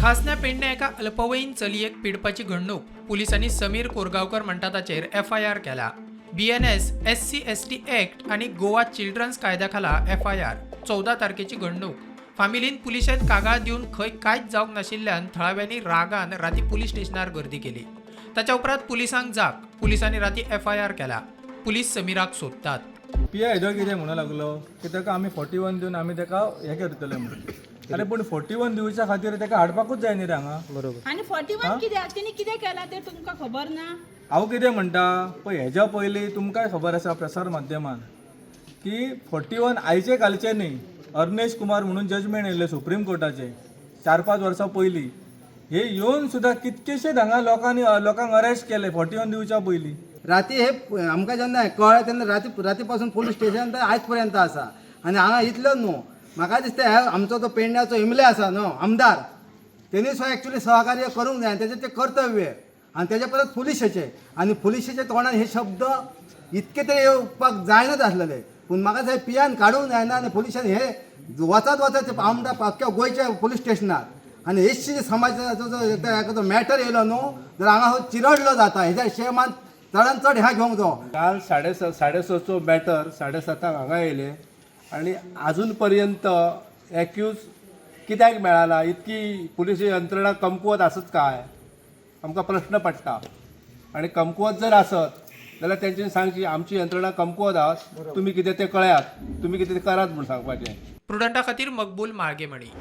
खासण्या पेडण्या एका अल्पवयीन चलयेक पिडपाची घडणूक. पुलिसांनी समीर कोरगांवकर म्हणटा ताचेर एफआयआर केला. BNS, SC ST act आनी गोवा चिल्ड्रन्स कायद्या खाला एफआयआर. 14 तारखेची घडणूक. फामिलीन पुलिशेंत कागाळ दिवन खंय कांयच जावंक नाशिल्ल्यान थळाव्यांनी रागान राती पुलीस स्टेशनार गर्दी केली. ताच्या उपरांत पुलिसांक जाग. पुलिसांनी राती एफआयआर केला. पुलीस समीराक सोदतात. पी I हेजो कितें म्हणूंक लागलो की ताका आमी 41 दिवन आमी ताका हें करतले म्हणून. अरे, पूण 41 दिवच्या खातीर ताका हाडपाकूच जाय न्ही रे हांगा. बरोबर. आनी 41 कित्याक? तेणी कितें केलां तें तुमकां खबर ना? हांव कितें म्हणटा पळय, हेज्या पयलीं तुमकांय खबर आसा प्रसार माध्यमान की 41 आयचे कालचे न्ही. अर्नेश कुमार म्हणून जजमेंट येयल्लें सुप्रीम कोर्टाचें 4-5 वर्सां पयलीं. हे येवन सुद्दां कितकेशेच हांगा लोकांनी लोकांक अरेस्ट केले 41 दिवच्या पयलीं. राती हे आमकां जेन्ना कळ्ळें तेन्ना राती राती पासून पोलीस स्टेशन तर आयज पर्यंत आसा. आनी हांगा इतलो न्हू, म्हाका दिसता हे आमचो तो पेडण्याचो इमले आसा न्हू आमदार, तेणी सुद्दां एक्चुली सहकार्य करूंक जाय आनी तेजें तें कर्तव्य. आनी तेजे परत पुलिशेचे आनी पुलिशेच्या तोंडान हे शब्द इतके तरी येवपाक जायनाच आसलेले, पूण म्हाका दिसता पियान काडूंक जायना. आनी पुलिशान हे वचत वचत ते आमदार अख्ख्या गोंयच्या पुलीस स्टेशनार आनी हेचशी समाजाचो जो एखादो मॅटर येयलो न्हू जाल्यार हांगा हो चिरडलो जाता. हेज्या शेमान चडान चड ह्या घेवंक जावो. काल 6:30चो मॅटर 7:30 हांगा येयले आनी आजून पर्यंत एक्यूज कित्याक मेळना? इतकी पुलीस यंत्रणा कमकुवत आसत काय? आमकां प्रश्न पडटा. आनी कमकुवत जर आसत जाल्यार तेंच्यांनी सांगची, आमची यंत्रणा कमकुवत आसा, तुमी कितें तें कळयात, तुमी कितें तें करात म्हूण सांगपाचें. प्रुडंटा खातीर मकबूल माळगेमणी.